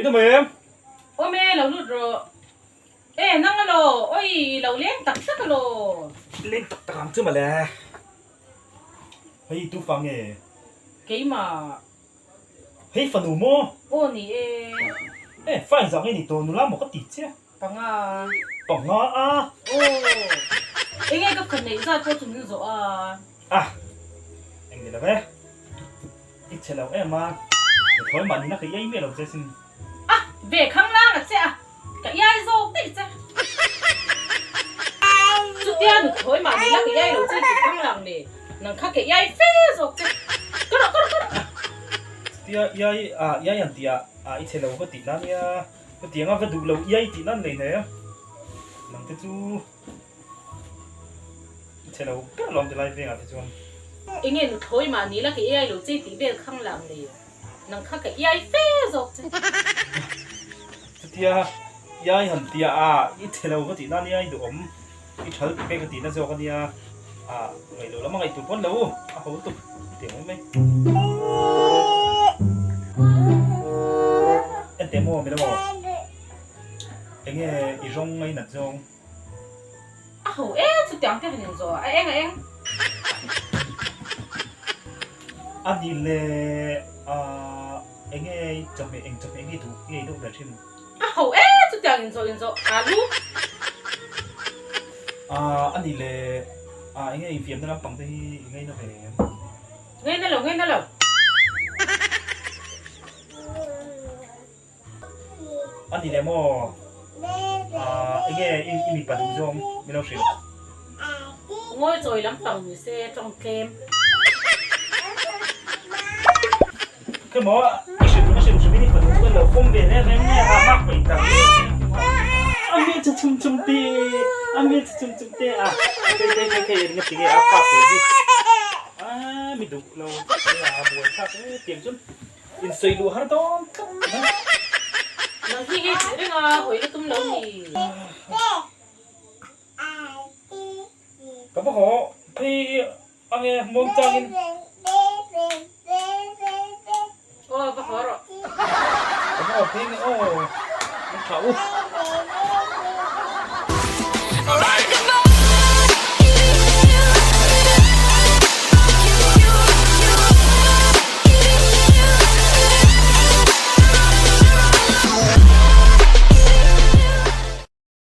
In awm em? Awm e, lo lut rawh. E, nang alaw, oi, i lo leng tak tak alaw. Leng tak tak ang chu mawle. Hei tu fa nge? Keimah. Hei fanu maw? Aw ni e. E, fa engzah nge ni tawh nula maw ka ti che? Panga. Panga a? Aw. Enge ka khat neih zat pawh chu min zawh a. A, eng ni lo e. I che lo em a, ka thawi mahni na ka iai miah lo che sin. A, ve khang lang a che a, ka iai zawk daih che. Chutia nu thawi mahni na ka iai lo che tih khang lang le, nang kha ka iai fe zawk che. Ka rawh, ka rawh, ka rawh. Chutia iai a, iai an tih ah, a i che lo ka tih na nia, chutiang a va duh lo iai tih nan lei hle. Nang te chu. Chhe lo ber lawm ti lai vengah te chuan. Enge nu thlawi mah ni la ka iai lo che tih vel khang lang nei nang kha ka iai fe zawk che. Chutia iai han tia a i chhe lo ka tih na nia i duhawm i thal pe ka tih na zawk ania a ngaih loh lam a ngaih tur pawn lo a ho lutuk tih ang mai mai. Enteh maw mi lo aw enge i rawng ngainat zawng. A ho e chutiang te han inzawh a eng a eng. A ni le ah enge chawhmeh eng chawhmeh nge duh nge deuh ber thin? A ho e chutiang inzawh inzawh alu. Ah a ni le ah enge infiamna lampang te hi i ngaina ve em? Ngaina lo ngaina lo. A ni leh maw? Ahh enge i mipa duh zawng min lo hrilh? Ngawi chawi lampang ni se tawng tlem. Khe maw i hrilh duh na hrilh hrim in i fanu chu kan lo pawm ve reng reng nge a mak paih tak a hmel chu chum chum te a hmel chu chum chum te a kei kei kei kei eng tinge a pa tur hi a mi duh lo a buai thlak e tiang chuan Insawi luh har dawn tlat mai. Nang hi hei tih reng a hawi la tum lo ni. Ka va haw phei ange muang changin. Aw va haw rawh. Ka va haw phei nge aw. Min thlah u.